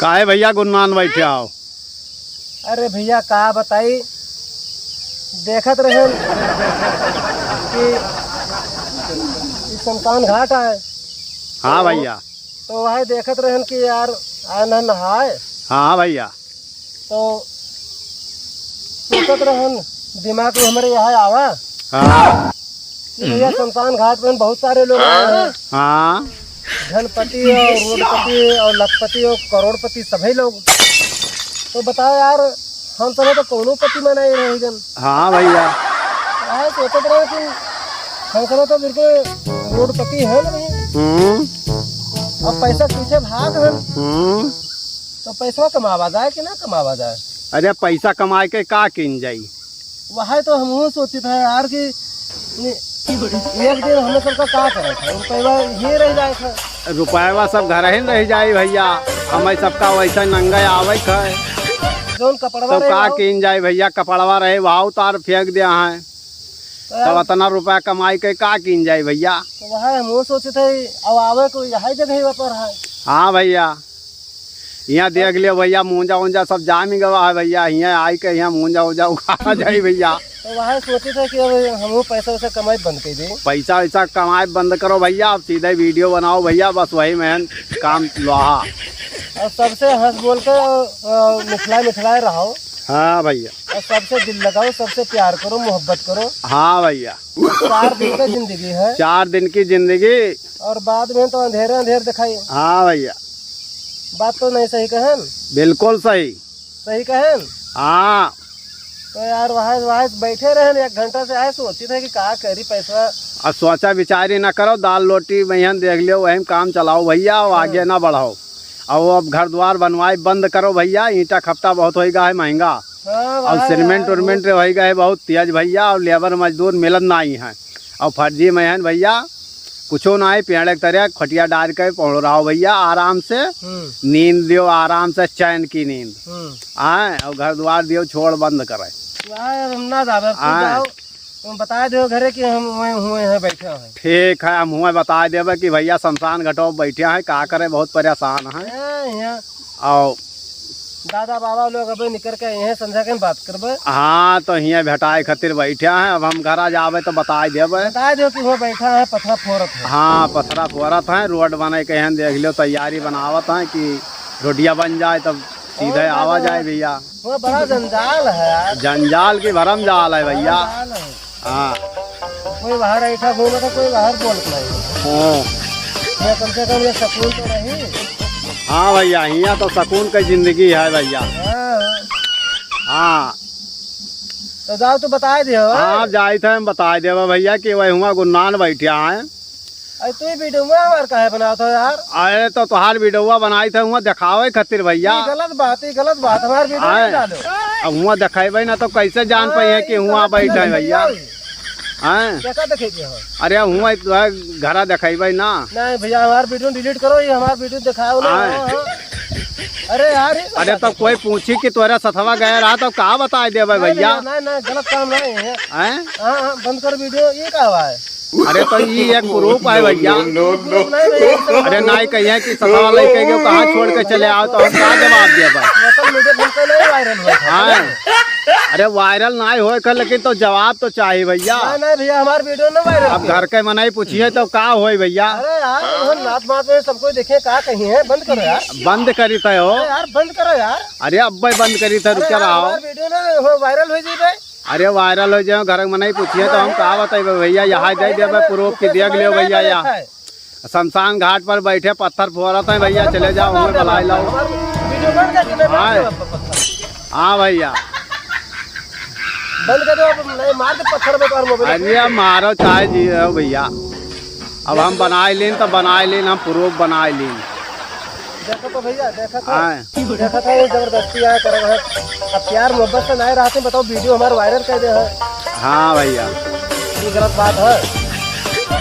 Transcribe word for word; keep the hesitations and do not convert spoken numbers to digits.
काहे भइया गुन्नान बैठे हो? अरे भइया, का बताई, देखत रहन कि ई शमशान घाट आए। हाँ तो, भइया। तो वही देखत रहन कि यार, आए न नहाए। हाँ भइया। तो सोचत रहन, दिमाग में हमरे यहाँ आवा हाँ। कि भइया, शमशान घाट में बहुत सारे लोग आए हैं। हाँ। धनपति और रोडपति और लखपति और करोड़पति सभी लोग। तो बताओ यार, हम सब तो कौनो पति में नहीं रह गन। हाँ भइया। आए सोचत रहे कि हम सब तो बिल्कुल रोडपति हैं नहीं। हम्म। अब पैसा पीछे भाग हैं। हम्म। तो पैसा कमावा जाए कि ना कमावा जाए? अरे पैसा कमाए के का कीन जाई? वही तो हमहू सोचित है यार कि एक दिन हमें सबका का करे था, रुपया ये रह जाए था। रुपया सब घर ही रह जाई भइया, हमें सबका वैसा नंगे आवे है। जौन कपड़वा तो रहे का वहू। कीन जाई भइया, कपड़वा रहे वहू तार फेंक दिया है। तो तब यार इतना रुपया कमाई के का कीन जाई भइया? तो वही हमहू सोचित है, अब आवे को यही जगह पर है। हाँ भइया। यहाँ देख लियो भइया, मूंजा ऊंजा सब जाम गवा है भइया। यहाँ आई के यहाँ मूंजा ऊंजा उखाड़ा जाई भइया। तो वही सोचित है कि अब हमहू पैसा वैसा कमाई बंद कर दे। पैसा वैसा कमाई बंद करो भइया, अब सीधे video बनाओ भइया, बस वही में काम लोहा। और सबसे हंस बोल के, अ, मिठला मिठलाए रहो। हाँ भइया। और सबसे दिल लगाओ, सबसे प्यार करो, मोहब्बत करो। हाँ भइया। चार दिन का जिंदगी है। चार दिन की जिंदगी। और बाद में तो अंधेरे अंधेर दिखाई। हाँ भइया। बात तो नहीं सही कहन? बिल्कुल सही। सही कहन? हाँ। तो यार वहाँ, वहाँ बैठे रहन, एक घंटा से आए सोचित है कि का करी पैसा। अब सोचा विचारी ना करो, दाल रोटी बहिन देख लियो, वही में काम चलाओ भइया, और आगे हाँ। ना बढ़ाओ। और वो अब घर द्वार बनवाए बंद करो भइया, ईंटा खपटा बहुत होई गा है महंगा। हाँ, और भाई, सीमेंट यार, उरमेंट बहुत होई गा है बहुत तेज भइया, और लेबर मजदूर मिलत नाहीं है, और फर्जी में है भइया, कुछो नाहीं, पेड़ के तरे खटिया डार के पहुड़ रहो भइया, आराम से हम्म। नींद दियो, आराम से चैन की नींद। हम्म। आए, और घर द्वार दियो, छोड़ बंद करे। यार, हम ना जाबे, अब तू आए। जाओ। तुम बताए देहो घरे कि हम वहीं हुए हैं, बैठे हैं। ठीक है, हम हुए बताए देबे कि भइया शमशान घाटो बैठे हैं, का करे, बहुत परेशान हैं। हाँ, यहाँ और दादा बाबा लोग अबे निकर के यहीं संझा के बात करबे। हाँ, तो हियाँ भेटाए खातिर बैठे हैं, अब हम घरा जाबे तो बताए देबे। बताए देहो कि हुआ बैठा है, पथरा फोरत है। हाँ, पथरा फोरत है, रोड बने के हैं, देख लियो, तैयारी बनावत हैं कि रोडिया बन जाए, तब सीधे और आवा दादा जाए भइया। वो बड़ा जंजाल है यार। जंजाल की भरम जाल है भइया। जंजाल है। हाँ। कोई बाहर ऐठा घूमे तो कोई बाहर बोलत नहीं। हाँ। ये कम से कम ये सुकून तो रही। हाँ भइया, हियाँ तो सुकून की जिंदगी है भइया। हाँ। हाँ। तो जाओ, तू बताए दियो। हाँ, जाइत है, हम बताए देबे भइया कि वही हुआ गुन्नान बैठा है। अरे तू ही वीडियो में हमार काहे बनावत हो यार? अरे तो तोहार वीडियोवा बनाइत है हुआ देखावे खातिर भइया। ई गलत बात, ई गलत बात, हमार वीडियो आए। नहीं डालो। अब हुआ देखेबे ना तो कैसे जान पाइए कि हुआ बैठा है भइया? हैं? देखा देखे के हो? अरे हुआ तो है, घरा देखेबे ना। नहीं भइया, हमार वीडियो डिलीट करो, ये हमार वीडियो दिखाओ ना। आए। हाँ, हाँ। अरे यार, ये अरे तो कोई पूछी कि तोरा सथवा गया रहा तो का बताए देबे नहीं भइया? भइया, नहीं, नहीं, गलत काम नहीं है। हैं? हाँ, हाँ, बंद कर वीडियो, ये का हुआ है? अरे तो ई एक प्रूफ है भइया। No, no, no, no। अरे नाहीं कहिए कि सथवा लइके गयो, कहाँ छोड़ के चले आओ तो हम का जवाब देबे? सोशल मीडिया पर तो नहीं वायरल हुआ था। हाँ। अरे वायरल नाहीं होए कर, लेकिन तो जवाब तो चाहिए भइया। नहीं, नहीं भइया, हमार वीडियो ना वायरल अब किया। घर के मनई पूछिए तो का होई भइया? अरे यार, वो नात बात में सबको देखे, का कही है, बंद करो यार। बंद करी तय हो। अरे यार, बंद करो यार। अरे अब्बे बंद करी तय, अरे रुके यार, रहो। हमार वीडियो ना हो, वायरल हो जाए। अरे वायरल हो जाए, घर में नहीं पूछिए तो हम का बताइबे भइया, यहाँ दे देबे प्रूफ कि देख लियो भइया, या शमशान घाट पर बैठे पत्थर फोड़त हैं भइया, चले जाओ, हमें बुलाई लाओ। हाँ। हाँ भइया। बंद कर दो, अब नहीं मार दे पत्थर में तुम्हारे मोबाइल। अरे मारो चाहे जी रहो भइया, अब हम बनाए लेन तो बनाए लेन, हम प्रूफ बनाए लेन। देखो तो भइया, देखो तो। हाँ। देखा था ये जबरदस्ती आया करे है। अब प्यार मोहब्बत से नहीं रहते, बताओ, वीडियो हमारे वायरल कर दे है। हाँ भइया। ये गलत बात है।